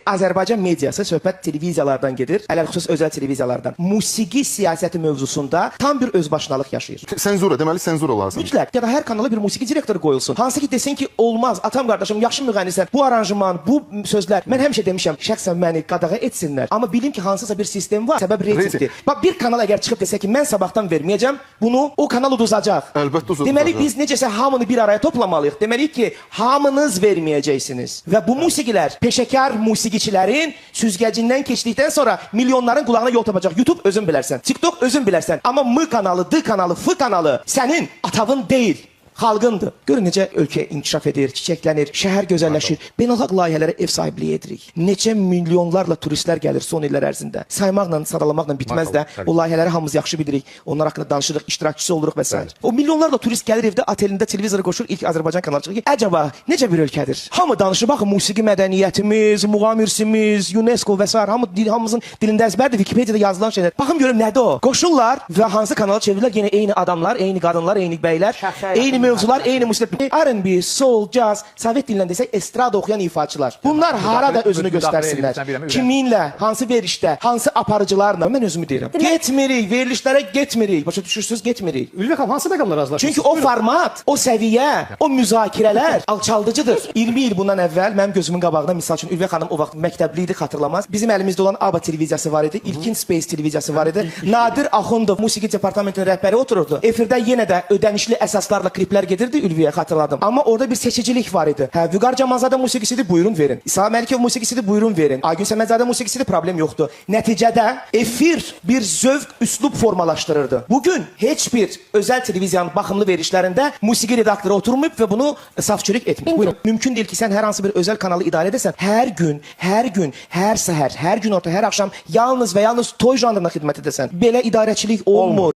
Azərbaycan mediası, söhbət televiziyalardan gedir, ələlxüsus özəl televiziyalardan. Musiqi siyasəti mövzusunda tam bir özbaşınalıq yaşayır. Senzura, deməli senzura lazımdır. Mütləq ya da hər kanala bir musiqi direktoru qoyulsun. Hansı ki desin ki, olmaz, atam qardaşım, yaxşı müğənnisən. Bu aranjman, bu sözlər. Mən həmişə demişəm, şəxsən məni qadağa etsinlər. Amma bilim ki, hansısa bir sistem var, səbəb reytingdir. Bax bir kanal əgər çıxıb desə ki, mən sabahdan verməyəcəm, bunu o kanal uduzacaq. Əlbəttə uduzacaq. Deməli biz necəsə hamını bir araya toplamalıyıq. Deməli ki, hamınız verməyəcəksiniz. Və bu musiqilər peşəkar musiqiçilərin süzgəcindən keçdikdən sonra milyonların qulağına yol tapacaq. YouTube özün bilərsən, TikTok özün bilərsən. Amma M kanalı, D kanalı, F kanalı sənin atavın deyil. Xalqındır. Görün necə ölkə inkişaf edir, çiçəklənir, şəhər gözəlləşir. Beynəlxalq layihələrə ev sahibliyi edirik. Neçə milyonlarla turistlər gəlir son illər ərzində. Saymaqla, sadalamaqla bitməz də. O layihələri hamımız yaxşı bilirik. Onlar haqqında danışırıq, iştirakçısı oluruq və sair. O milyonlarla turist gəlir evdə otelində televizoru qoşur, ilk Azərbaycan kanalı çıxır ki, əcəba necə bir ölkədir? Hamı danışır, baxın musiqi mədəniyyətimiz, muğam irsimiz, UNESCO və sair, hamı hamımızın dilində əzbərdir, Wikipediada yazılan şeylər. Baxın görüm nədir o? Qoşurlar və hansı kanala çevirirlər? Yenə eyni adamlar, eyni qadınlar, eyni bəylər, eyni mövzular, eyni musiqi. R&B, soul, jazz, sovet dilindən desək estrada oxuyan ifaçılar. Bunlar harada özünü göstərsinlər? Kiminlə, hansı verilişdə, hansı aparıcılarla? Mən özümü deyirəm. Getmirik, verilişlərə getmirik. Başa düşürsüz, getmirik. Ülvi xanım, hansı məqamla razılaşırsınız? Çünki o format, o səviyyə, o müzakirələr alçaldıcıdır. 20 il bundan əvvəl mənim gözümün qabağında misal üçün Ülviyə xanım o vaxt məktəbli idi, xatırlamaz. Bizim əlimizdə olan ABBA televiziyası var idi, İlkin Space televiziyası var idi. Nadir Axundov musiqi departamentinin rəhbəri otururdu. Efirdə yenə də ödənişli əsaslarla kliplər gedirdi Ülviyə, xatırladım. Amma orada bir seçicilik var idi. Hə, Vüqar Camanzadə musiqisidir, buyurun verin. İsa Məlikov musiqisidir, buyurun verin. Aygün Səmədzadə musiqisidir, problem yoxdur. Nəticədə efir bir zövq, üslub formalaşdırırdı. Bugün heç bir özəl televiziyanın baxımlı verilişlərində musiqi redaktoru oturmayıb və bunu safçülük etmir. Buyurun. Mümkün deyil ki, sən hər hansı bir özəl kanalı idarə edəsən, hər gün, hər gün, hər səhər, hər gün orta, hər axşam yalnız və yalnız toy janrına xidmət edəsən. Belə idarəçilik olmur.